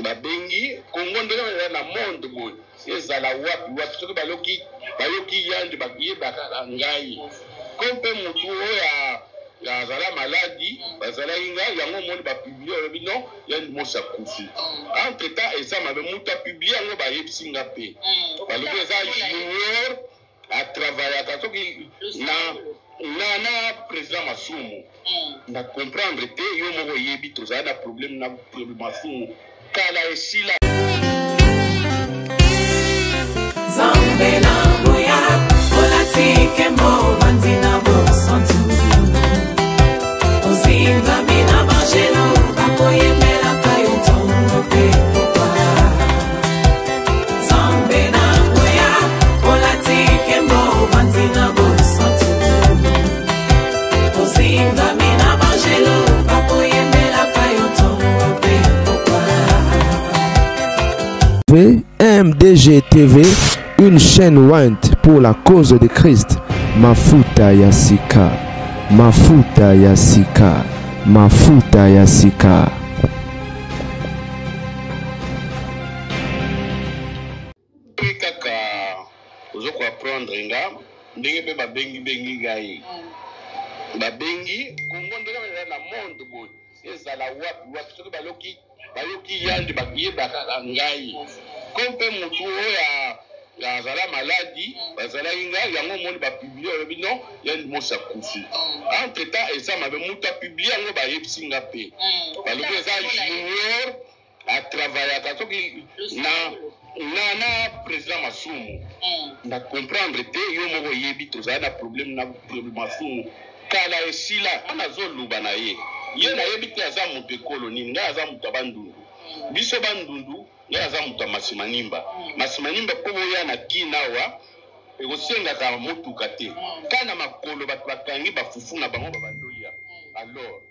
Babengi Congo ndenge eza na monde boye, ezala wapi wapi, soki bayoki bayoki yandi bayebaka ngai ko mpe motu oyo azala maladi bazalaki ngai yango omoni bapublie olobi non yandi mosi akufi. Entre temps eza mabe, moto apublie yango bayebisi nga mpe balobi eza junior atravayaka soki na na na président Masumu. Na comprendre te, yo moko oyebi tozala na problème na Masumu kala esila. Nzambe na nguya olati nkembo ovandi na bosantu ozingami na banjelu bakoyembelaka yo ntongo mpe pokwa. Nzambe na nguya olati nkembo ovandi na bosantu ozingami na banjelu bakoyembelaka yo ntongo mpe pokwa. MDG TV, une chaîne ointe pour la cause de Christ. Mafuta ya sika, mafuta ya sika, mafuta ya sika. Kaka ozo koapprendre nga ndenge mpe babengi bengi ngai, babengi Congo ndenge eza na monde boye, ezala wapi wapi, soki bayoki bayoki yandi bayebaka ngai ko mpe motu oyo azala maladi bazalaki ngai yango omoni bapublie olobi non yandi mosi akufi. Entre temps eza mabe, moto apublie yango bayebisi nga mpe balobi eza junior atravayaka soki na na na président Masumu. Na comprendre te, yo moko oyebi tozala na problème na Masumu kala esila. Nazoloba na ye, ye nayebi te aza moto ekolo nini. Ngai aza moto ya Bandundu, biso Bandundu. Ngai aza moto ya Masimanimba. Masimanimba mpo boya na Kin awa ekosengaka motuka te, ka na makolo bato bakangi bafufu na bango babandolia. Alors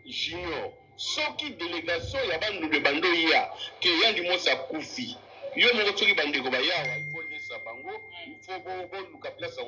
junior, soki délégation ya Bandundu ebando ya ke yandi mosi akufi, yo moko soki bandeko bayawa, il faut lesa bango, il faut boluka place ya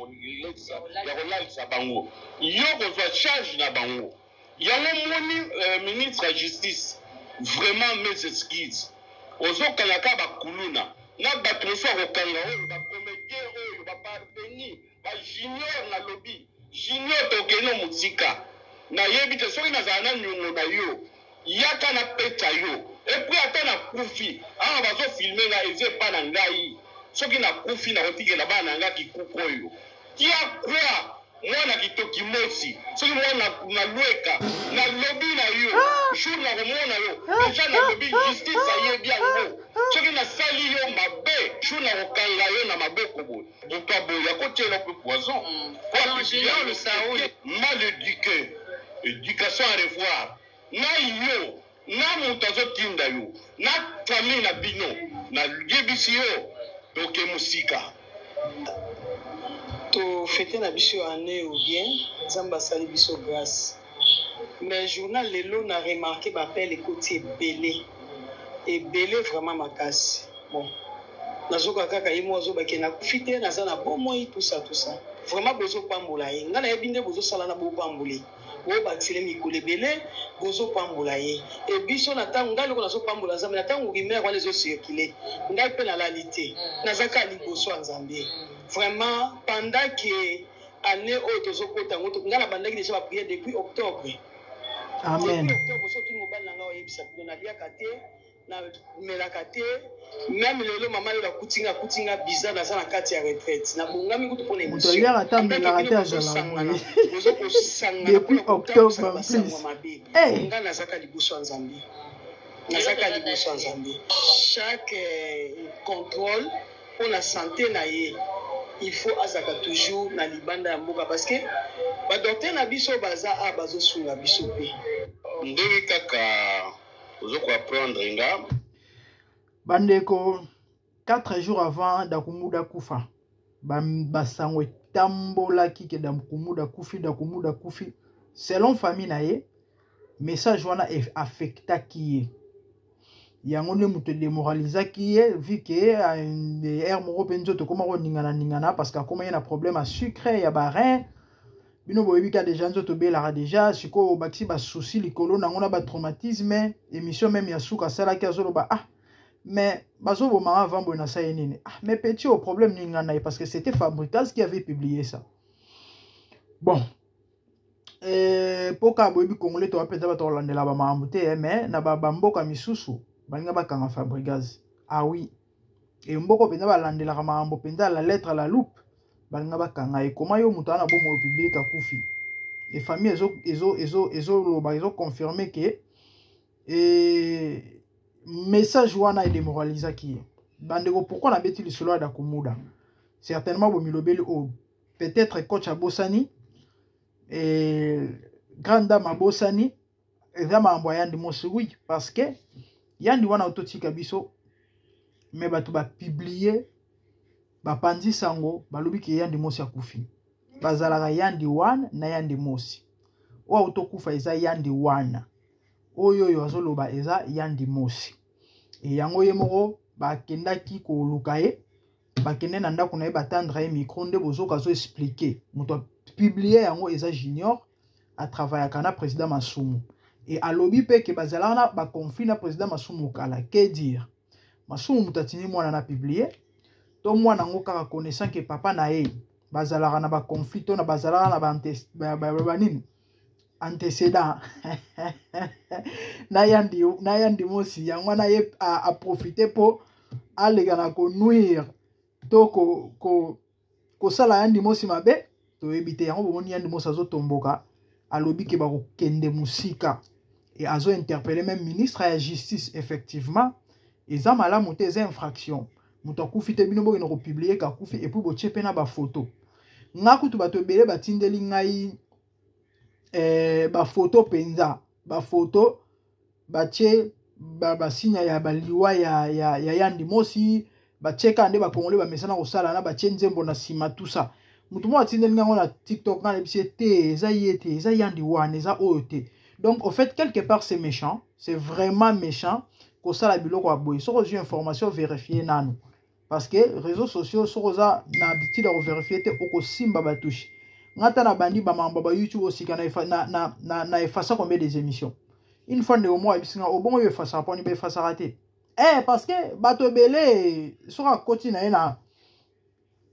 kolalisa bango, yo kozwa charge na bango. Yango moni ministre ya justice, vraiment mes excuses, ozokanga kaka bakuluna na bato mosusu ya kokanga oyo bacomédien oyo baparveni bajunior. Nalobi junior, tokende mosika, nayebi te soki nazala na niongo na yo, yaka napesa yo. Et puis ata nakufi awa, bazofilme nga, eza epa na ngai. Soki nakufi, nakotikela bana na nga kikuku oyo tia kwa mwana kitoki mosi. Soki mwana nalweka, nalobi na yo, jour nakomona yo deja, nalobi justice ayebi yango. Soki nasali yo mabe, jour nakokanga yo na maboko boye, moto aboye akotiela mpe poison. Mal éduqué, éducation à revoir na yo na moto azotinda yo na famille na bino. Nayebisi yo, toke mosika. Tofete na biso année ou bien Nzambe asali biso grâce. Mais journal lelo na remarque baappel ekoti ebele ebele, vraiment makasi. Bon, nazoka kaka ye moko azobake nakufi te, naza na bomoi, tout ça, tout ça. Vraiment bozopambola ye, ngai nayebi nde bozosala na bopamboli, bobakisele mikolo ebele, bozopambola ye. E biso na ntango ngai loko nazopambola Nzambe, na ntango rumeur wana ezocircule, ngai mpe nalali te, naza kaka liboso ya Nzambe. Vraiment, pendant que année oyo tozokota yango, ngai nabandaki déjà baprière depuis octobre. Amen. Depuis octobre, soki mobali na ngai oyebisa bino, naliaka te, namelaka te. Même lelo mama oyo akuti nga, akuti nga biza, naza na kati ya retraite, nabongami kutu mpona Moto aliaka ata amelaka te, azala boye depuis octobre en plus. Mabe. Hey. Nga nazaka liboso ya Nzambe, nazaka liboso ya Nzambe. Chaque contrôle mpona santé na ye, il faut azalaka toujours na libanda ya mboka, parce que badocteur na biso baza a bazosunga biso mpe. Ndenge kaka ozo koapprendre nga. Bandeko, 4 jours avant Dakumuda kufa, basango etambolaki ke Dakumuda kufi, Dakumuda kufi. Selon famille na ye, message wana affectaki ye, yango nde moto edémoralisaki ye, vu que heure moko mpe nzoto ekoma koningana ningana, parce que akoma ye na problème ya sucre, ya barein. Bino boyebi ka déjà nzoto obelaka déjà. Sikoyo obakisi basusi likolo nango na batraumatisme. Émission même ya suka asalaki, azoloba ah. Mais bazoboma nga avant boye, nasali nini? Ah, mais petit au problème nini nga na ye? Parce que c'était Fabricas qui avait publié ça. Bon, mpo kaka boyebi Congolais, toa mpenza bato kolandela bamakambo te, mais na bamboka misusu balinga bakanga Fabrigaz. Ah oui, e mboka mpenza balandelaka makambo mpenza la lettre à la loupe, balinga bakanga ye. Koma yo moto aza na bomoi, opublier akufi, e famille ezoloba, ezoconfirmer ke e message wana edémoralisaki ye. Bandeko, pourquoi nabeti lisolo ya Dakumuda? Certainement bomilobeli oyo peut-être coach abosani, e grande dame abosani, eza makambo ya Yandi Mosi. Oui, parce que Yandi wana ototika biso, me bato bapublier, bapanzi sango, balobi ke Yandi Mosi akufi. Bazalaka Yandi wana na Yandi Mosi. Oyo autokufa eza Yandi wana, oyo azoloba eza Yandi Mosi. E yango ye moko bakendaki koluka ye, bakende na ndako na ye, batendre ye micro, nde bozoka azoexpliquer. Moto apublier yango eza Junior, atravaillaka na président Masumu, e alobi mpe ke bazalaka na baconflit na président Masumu kala. Que dire? Masumu moto atindi mwana na publier, to mwana yango kaka connaissant ke papa na ye bazalaka na baconflit, to na bazalaka na banini, antécédent na Yandi, na Yandi Mosi. Yango wana ye aprofiter mpo aleka na konuire to kosala ko Yandi Mosi mabe, toyebi te. Yango bomoni Yandi Mosi azotomboka, alobi ke bakokende mosika e azointerpeller même ministre ya Justice. Effectivement, eza malamu te, eza infraction. Moto akufi te, bino bokende kopublier kakufi, et puis botie mpe na bafoto. Nga kutu bato ebele batindeli ngai bafoto mpenza, bafoto batie basinya ya baliwa ya Yandi Mosi, batie kaka nde bakongole bamesana kosala na batie nzembo na nsima, tout ça. Motu moko atindeli ngango na TikTok, nga nayebisi ye te, eza ye te, eza Yandi wana, eza oyo te. Donc au fait, quelque part, c'est méchant, c'est vraiment méchant kosala biloko ya boye. Soki ozwi information, vérifie nanu, parce que réseaux sociaux, soki oza na habitude ya kovérifier te, okosimba batouche. Nga ta na bandi bamambo ba YouTube osika na efasa combien des émissions. Une fois ndeko moko ayebisi nga: "Obongo oyo efasaka mponi baefasaka te?" Parce que bato ebele, soki akoti na ye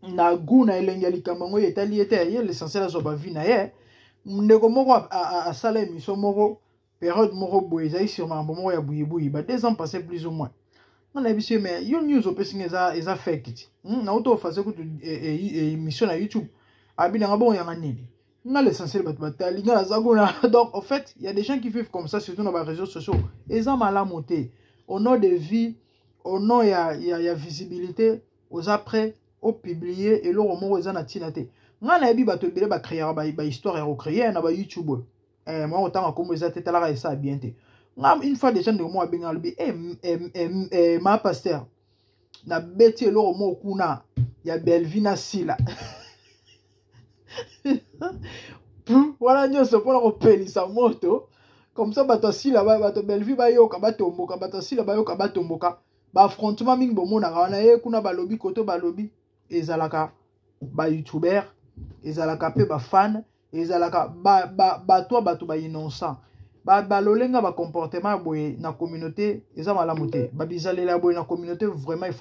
na goût na elengi ya likambo yango, oyo etali ye te, ye l'essentiel azwa bavues na ye. Ndeko moko asala émission moko, période moko boye, ezali sur makambo moko ya buyibuyi, ba 2 ans passé plus ou moins. Nga nayebi so: "Mais yo, news opesi nga eza fake ti nauta ofase kutu émission na YouTube." Abi nanga bongo yanga nini? Nga l'essentiel bato batali nga, naza kuna. Donc en fait, il y a des gens qui vivent comme ça, surtout na baréseaux sociaux. Eza malamu te. Au nom de vues, au nom ya visibilité, oza prêt opublier eloko moko eza na ntina te. Ngai nayebi bato ebele bacréaka bahistoire ya kocréer na baYouTube oyo. Mwa kotanga nkombo eza te, talaka, esa bien te. Nga une fois déjà, ndeko moko abenga, alobi: "Ma pasteur, nabeti eloko moko kuna ya Belvi na Sila wana nyonso mpona kopelisa moto comme ça, bato asila, bato Belvi bayoka, batomboka, bato asila bayoka, batomboka." Baaffrontement mingi bomonaka wana ye kuna, balobi koto, balobi ezalaka bayoutubeur, ezalaka mpe bafan, ezalaka bato bato bainnocent. Balolenga bacomportement ya boye na communauté eza malamu te. Babizalela ya boye na communauté, vraiment il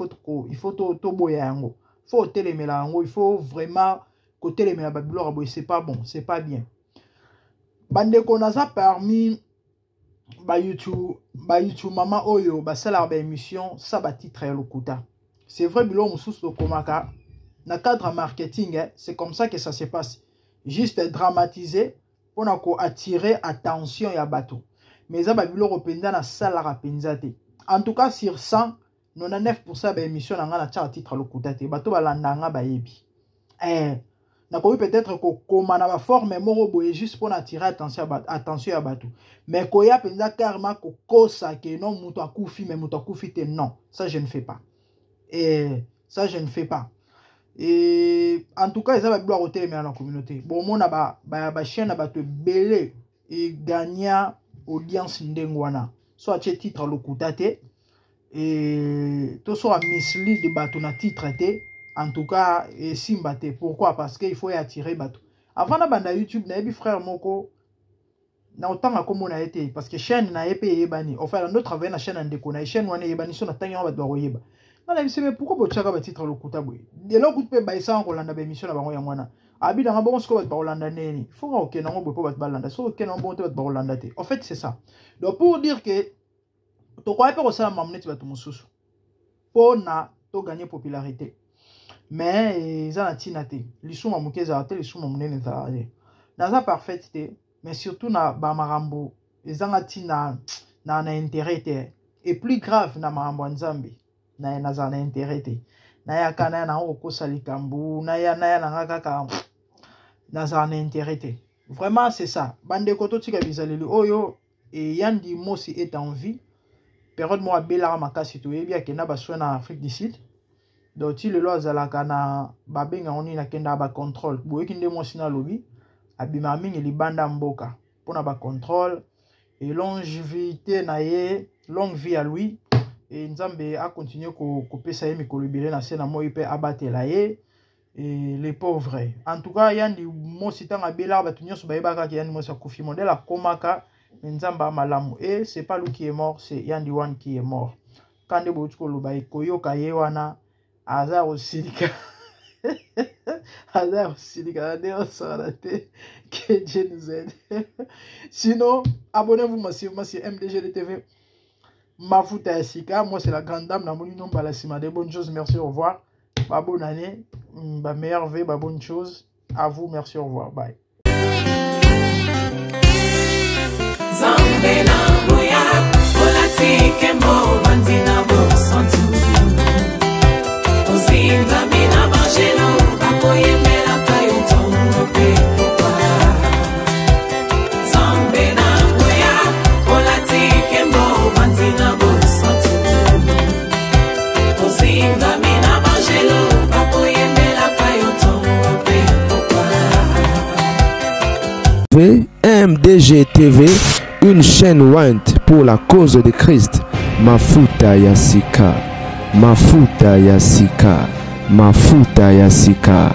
faut toboya yango, faut otelemela yango, il faut vraiment kotelemela babiloko ya boye. C'est pas bon, c'est pas bien. Bandeko, naza parmi baYouTube, baYouTube mama oyo basalaka baémission sa batitre ya lokuta. C'est vrai, biloko mosusu tokomaka na cadre marketing, eh, c'est comme ça que ça se passe, juste dramatiser mpona koattirer attention ya bato, mais eza babiloko mpenza nasalaka mpenza te. En tout cas, sur 100, 99 ya baémission na ngai natiaka titre lokuta te. Bato balanda nga bayebi. Nakoki peut-être kokoma na baforme moko boye juste mpona attirer attention ya bato, mais koya mpenza carrément kokosa ke non, moto akufi, mais moto akufi te, non, ça je ne fais pas. Et ça je ne fais pas. Et en tout cas, eza babiloko ya kotelemela na communauté. Bomona bachaîne na bato ebele eganya audience ndenge wana, so atie titre lokuta te, e to so amislead bato na titre te, en tout cas esimba te. Pourquoi? Parce que il faut attirer bato. Avant na banda YouTube, nayebi frère moko Na otanga kombo na ye te parce que chaîne na ye pe eyebani. Enfin, ando travailler na chaîne ya ndeko na ye, chaîne wana eyebani so na tangi yango bato bakoyeba. Nga na yebisi mais pourquoi botiaka ba titre lokuta boye? Eloko kutu pe bayesaka kolanda ba émission na bango yango wana. Abi nanga bongo sikoyo bato bakolanda nini? Faut nga okende yango boye po bato balanda. Soki okende yango bongo te bato bakolanda te. En fait, c'est ça. Donc pour dire que tokoki mpe kosala mamu neti bato mosusu mpo na to gagner popularité, mais eza na ntina te. Lisuma moke ezala te, lisuma monene ezala te. Naza parfaite te, mais surtout na bamakambo ezanga ntina na intérêt te, et plus grave na makambo ya Nzambe na nazala na intérêt te. Nayaka naya nango kokosa likambo, naya naya nanga kaka nazala na intérêt te. Vraiment, c'est ça. Bandeko, totika bizaleli oyo. E Yandi Mosi est en vie. Période moko abelaka makasi, toyebi akenda basoin na Afrique du Sud. Donc ti lelo azalaka na babenga ngo nini, akendaka bacontrôle. Boyoki nde mwasi na alobi abimaka mingi libanda mboka mpona bacontrôle. Et longévité na ye, longue vie à lui, e Nzambe akontinue kopesa ye mikolo ebele na se na moi mpe abatela ye. Et les pauvres, en tout cas, Yandi Mosi, ntango abelaka, bato nyonso bayebaka kaka Yandi Mosi akufi. Modèle akomaka, mais Nzambe amalamu. Et c'est pas lui qui est mort, c'est Yandi One qui est mort. Kande bouti koloba ekoyoka ye wana aza kosilika, aza kosilika nde osala te. Que Dieu nous aide. Sinon, abonnez-vous massivement sur MDG TV, Mafuta ya Sika. Moi, c'est la grande dame, namoni no mbala nsima de bonnes choses. Merci, au revoir. Ba bonne année, ba meilleurs vœux, ba bonnes choses à vous. Merci, au revoir, bye. Nzambe na nguya, olati nkembo, ovandi na bosantu, ozingami na bangelo bakoyembelaka yo ntongo mpe pokwa. Nzambe na nguya, olati nkembo, ovandi na bosantu, ozingami na bangelo bakoyembelaka yo ntongo mpe pokwa. MDG TV, une chaîne ointe pour la cause de Christ. Mafuta ya sika, mafuta ya sika, mafuta ya sika.